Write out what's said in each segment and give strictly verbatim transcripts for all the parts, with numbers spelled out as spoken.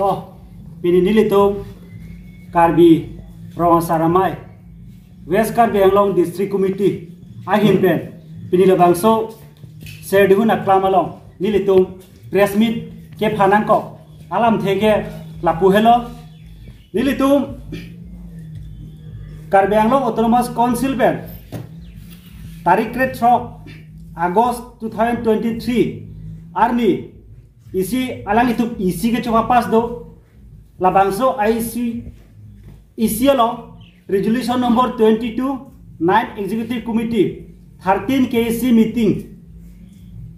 Oh, pini nelitum Karbi Rong Asar Amei, West Karbi Anglong District Committee ahin pen pini labangso Serdihun aklam along nelitum press meet kepha nangkok alamthe ke lapu helo. Nelitum Karbi Anglong Autonomous Council pen tarik krethrok August two thousand twenty-three arni isi alanglitum isi kecho pass do, labangso isi isi along resolution number twenty-two, nine Executive Committee, thirteen K A C meeting,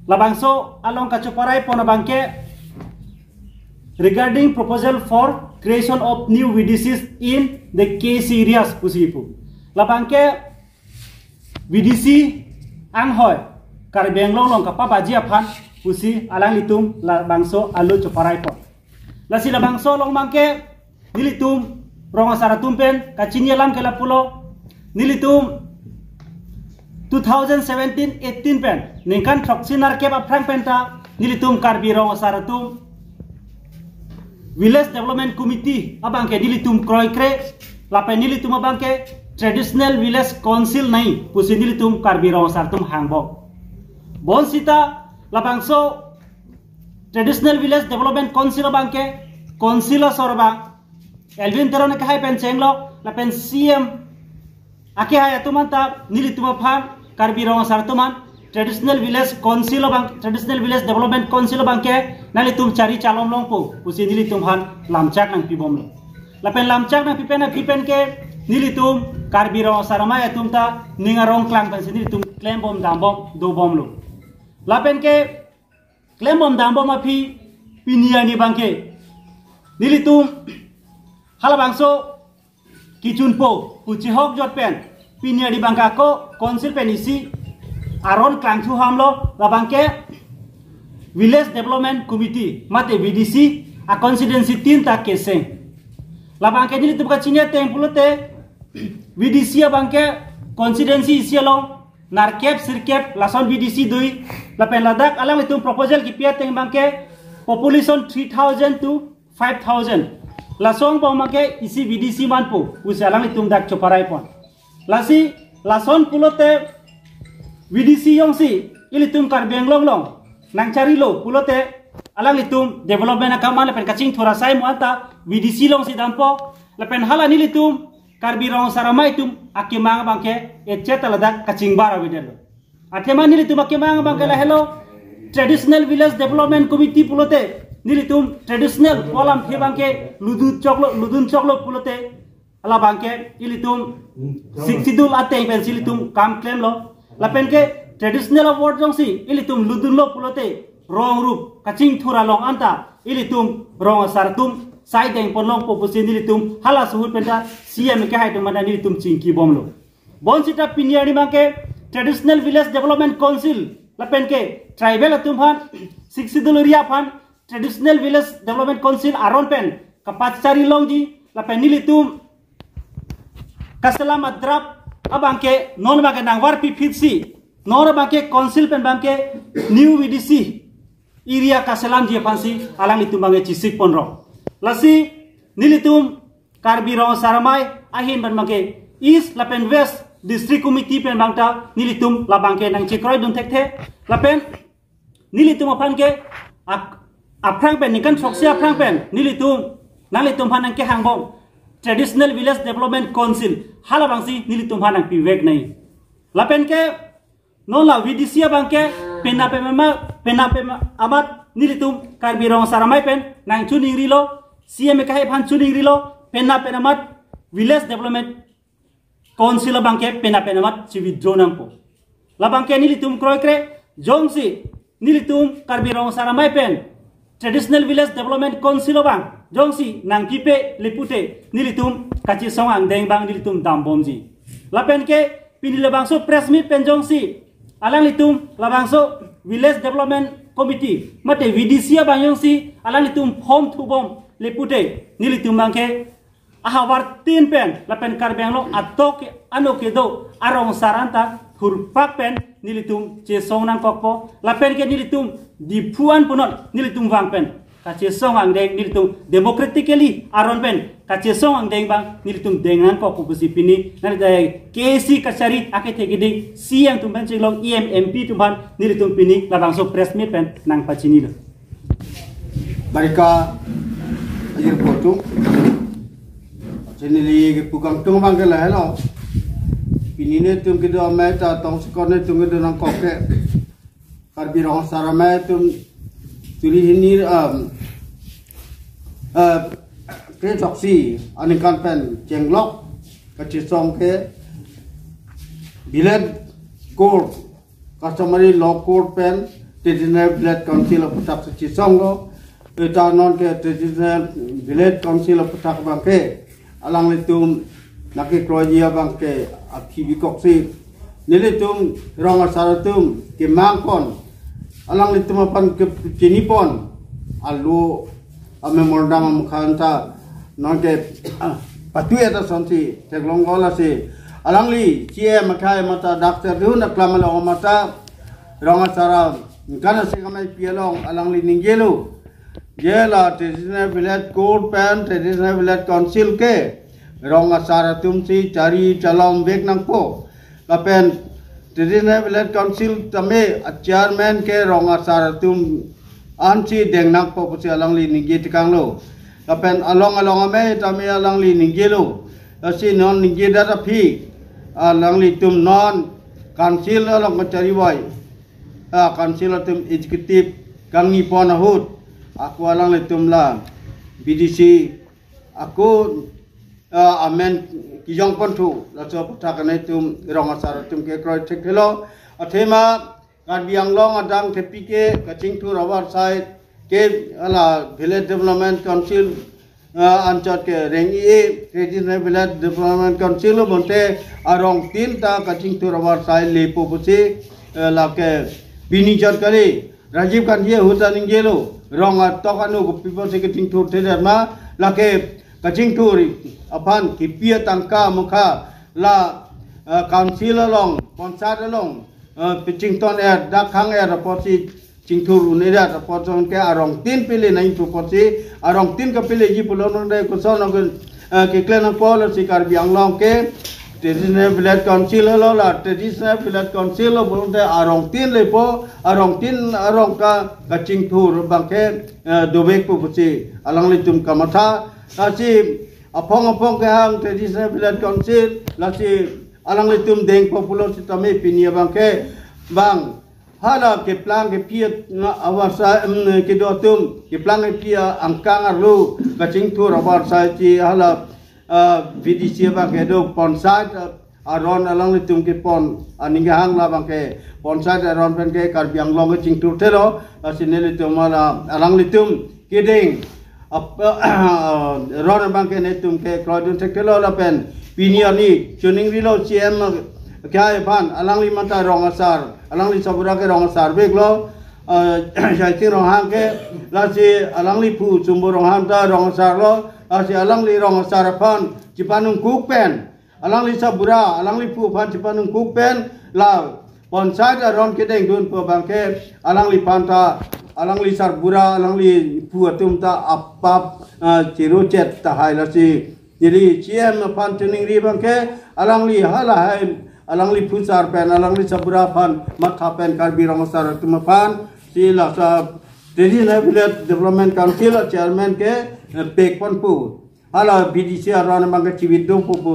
labangso along kachoparai pon abangke regarding proposal for creation of new V D Cs in the K A C areas pusi pu. Labangke V D C anghoi Karbi Anglong along kapabaji aphan pusi alanglitum labangso along choparai pon. Lasi labangso along abangke nelitum rong asar atum pen kachini alam ke lapulo. Nelitum two thousand seventeen eighteen pen ningkan throksi nerkep aphrang pen ta nelitum Karbi Rong Asar atum Village Development Committee abangke nelitum kroikre, lapen nelitum abangke Traditional Village Council nangji pusi nelitum Karbi Rong Asar atum hangbom. Bonsita labangso Traditional Village Development Council abangke council asor abang Elwin Teron akehai pen chenglok lapen C M akehai atum anta nelitum aphan Karbi Rong Asar atum an Traditional Village Council abang, Traditional Village Development Council abangke nanglitum chari chalom longpo pusi nelitum aphan lamchak nangpibomlo. Lapen lamchak nangpi pen aphi pen ke nelitum Karbi Rong Asar Amei atum ta ning arong klang pensi nelitum klembom dambom dobomlo. Lapen ke klembom dambom aphi pini arni abangke nelitum halabangso kechunpo pu chihokjot pen pini arni abangke ako council pen isi aron klangthu hamlo, labangke Village Development Committee mate V D C a constituency tin ta keseng. Labangke nelitum kachini ateng pulote V D C abangke constituency isi along nerkep sirkep lason V D C do, lapen ladak alanglitum proposal kipi ateng abangke population three thousand to five thousand. Lason abang abangke isi V D C manpo pusi alanglitum dak choparai pon. Lasi lason pulote V D C jongsi ilitum Karbi Anglong along nangcharilo pulote alanglitum development akam an lapen kachingthur asai mo anta V D C alongsi dampo, lapen hala nelitum Karbi Rong Asar Amei atum akemang abangke et cetera ladak kachingbar avedetlo. Athema nelitum akemang abangke lahelo, Traditional Village Development Committee pulote nelitum traditional pu alamthe abangke ludun choklo, ludun choklo pulote halabangke ilitum Sixth Schedule ateng pensi ilitum kam klemlo. Lapen ke traditional award jongsi ilitum ludunlo pulote rong rup kachingthur along anta ilitum rong asar atum saideng pon longpo pusi nelitum hala suhut pen ta C M akehai atum anta nelitum chingkibomlo. Bonsita pini arni abangke Traditional Village Development Council lapen ke tribal atum aphan, Sixth Schedule area aphan Traditional Village Development Council aron pen kapachari longji, lapen nelitum kaselam a-draft abangke non abangke nangvarpi phitsi non abangke council pen abangke new V D C area kaselamji aphansi alanglitum abangke chesik ponrong. Lasi nelitum Karbi Rong Asar Amei ahin pen abangke East lapen West District Committee pen abang ta nelitum labangke nangchekroidun thekthe, lapen nelitum aphan ke ak-, aphrang pen ningkan throksi aphrang pen nelitum nanglitum aphan nangkehangbom Traditional Village Development Council halabangsi nelitum aphan nangpivek nangji. Lapen ke non la V D C abangke penap pen amat, penap pen amat nelitum Karbi Rong Asar Amei pen nangchiningrilo, C M akehai aphan chiningrilo, penap pen amat Village Development Council abangke penap pen amat chi-withdraw nangpo. Labangke nelitum kroikre, jongsi nelitum Karbi Rong Asar Amei pen Traditional Village Development Council abang jongsi nangpipe le pute nelitum kachesong angdeng abang nelitum dambomji. Lapen ke pini labangso press meet pen jongsi alanglitum labangso Village Development Committee mate V D C abang jongsi alanglitum form thubom le pute nelitum abangke ahavar tin pen lapen Karbi Anglong atok ano kedo arong asar anta thurpak pen nelitum chesong nangkokpo, lapen ke nelitum Diphu an punot nelitum vang pen kachesong angdeng nelitum democratically aron pen kachesong angdeng abang nelitum deng nangkok pu pusi pini nang K A A C kachari akethe keding C M atum pen chenglok E M M P atum aphan nelitum pini labangso press meet pen nangpachinilo. Barika ajir potu. Chinili kepu kangtung abang ke lahelo. Pini netum kedo amei ta tongsekot netum kedo nangkok ke Karbi Rong Asar Amei atum turi hini, um, uh, kre choksi aningkan pen chenglok kachesong ke Village Court, Customary Law Court pen Traditional Village Council aphuthak si chesonglo. Eta non ke Traditional Village Council aphuthak abang ke alanglitum nangkekroiji abang ke aphi bikoksi nelitum rong asar atum kemangpon, alanglitum aphan kechinipon alo a-memorandum amukhan ta non ke patu eta sonsi theklong gola si alangli C M akhai mata Doctor Dun aklam along mata rong asar angkan asek amei pi along alangli ningjelo. Je la Traditional Village Court pen Traditional Village Council ke rong asar atum si chari chalom vek nangpo. Lapen Traditional Village Council tame a-chairman ke rong asar atum ansi deng nangpo pusi alangli ningje tekanglo. Lapen along along amei tame alangli ningjelo. Lasi non ningje dat aphi alanglitum non council along kachari voi. Ah, council atum executive kangnipon ahut ako alanglitum la B D C ako, ah, amen kijongpon thu laso aphuthak netum rong asar atum kekroi thekthe lo. Athema Karbi Anglong adang thepi ke kachingthur avarsai ke hala Village Development Council, ah, anchot ke reng-i Traditional Village Development Council lo bonte arong tin ta kachingthur avarsai lepo pusi, eh, lake pini chot kali Rajiv Gandhi ahut ta ningjelo rong atok anu kopi pusi kachingthur thedet ma lake kachingthur aphan kipi atangka mukha la, eh, council along, panchayat along, eh, pachingthur-et, dak hang-et apotsi chingthur un-edet apot jong ke arong tin pele nangji pu apotsi arong tin kapeleji pulo nang dei koson nang, eh, kekle nangpo lasi Karbi Anglong ke Traditional Village Council lo la Traditional Village Council lo bonte arong tin lepo arong tin arong ka kachingthur abang ke, eh, dovek pu pusi alanglitum kamatha lasi aphong aphong kehang Traditional Village Council lasi alanglitum dengpo pulo sitame pini abang ke bang hala keplang kephi avarsai, em, kedo atum keplang kephi angkang arlo kachingthur avarsai si hala, ah, B D C abang kedo panchayat, ah, aron alanglitum kepon aning kehang labang ke panchayat aron pen ke Karbi Anglong kachingthur thelo lasi nelitum hala alanglitum kedeng ap-, ron abang ke netum kekroi dun thekthe lo lapen pini arni choningrilo C M akhai aphan alangli mata rong asar, alangli sabura ke rong asar veklo, eh, Jaiting Ronghang ke lasi alangli phu Chumbo Ronghang ta rong asar lo lasi alangli rong asar aphan chipanungkuk pen alangli sabura, alangli phu aphan chipanungkuk pen la panchayat aron kedeng dun pu abang ke alangliphan ta, alangli sabura, alangli phu atum ta apap, ah, chirochet tahai lasi neli C M aphan chiningri abang ke alangli halahai alangli phu sar pen alangli sabura aphan matha pen Karbi Rong Asar atum aphan si lasa Traditional Village Development Council chairman ke, eh, pekpon pu. Hala B D C aron abang ke chibit dun pu pu.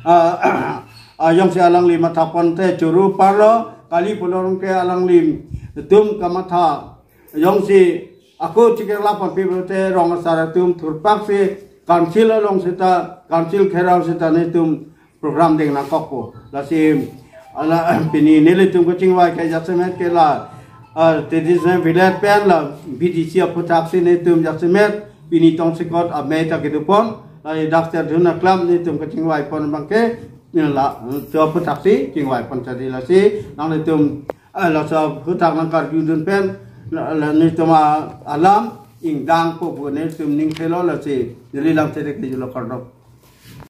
Ah, ah, jongsi alangli mathapon te choro parlo, kali pulo ke alanglitum kamatha. Jongsi ako chikirla ponpe pulote rong asar atum thurpak si council along seta, council gherao seta netum program deng nangkokpo. Lasi hala pini nelitum kachingvai ke jasemet ke la, ah, Traditional Village pen la B D C aphuthak si netum jasemet pini tongsekot amei ta kedopon. Lasi Doctor Dun aklam netum kachingvaipon abang ke la, cho aphuthak si chingvaipon chadi lasi nanglitum, ah, laso aphuthak nangkarju dun pen la, la netum alam ingdangpo pu netum ning thelo lasi neli lam sedek di julo kardom.